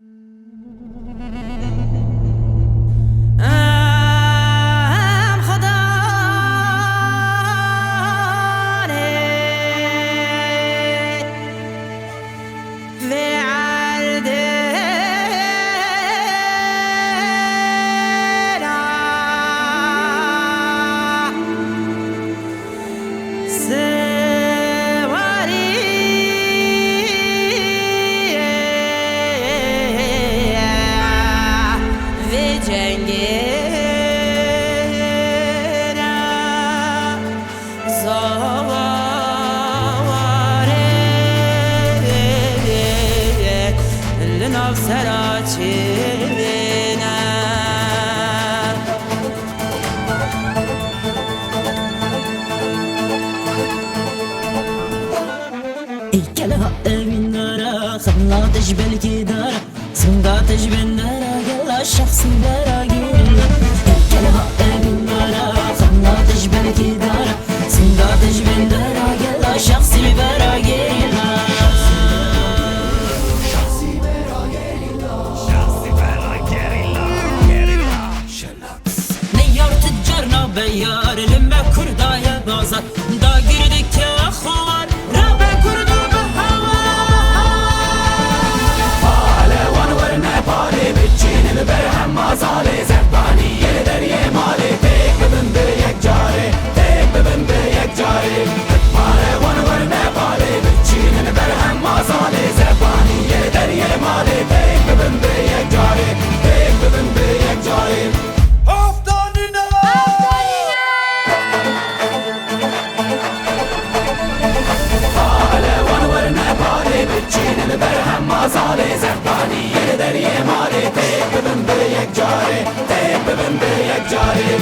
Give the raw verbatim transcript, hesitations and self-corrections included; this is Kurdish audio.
Em Xwedane vê erdê ra siwarî vê cengê ra. Zawarê li nav sera çêne. Ey keleha evîn dara, xemla te ji belkê dara. Singa te ji bin dara gela şexsî bera gerîla. Ey keleha evîn dara, xemla te ji belkê dara. Singa te ji bin dara gela şexsî bera gerîla. Neyar tu car nabe yar, li me Kurda ye bazar. Dagir dike xwar, rabe Kurdo bi hawar. Palewan werne palê biçîn li ber hema zalê, zerbaniyê li deriyê malê, têk bibin bi yek carê, têk bibin bi yek carê. Palewan werne palê biçîn li ber hema zalê, zerbaniyê li deriyê malê, têk bibin bi yek carê, têk bibin bi yek carê. Palewan werne palê biçîn li ber hema zalê, zerbaniyê li deriyê malê, têk bibin bi yek carê, têk bibin bi yek carê.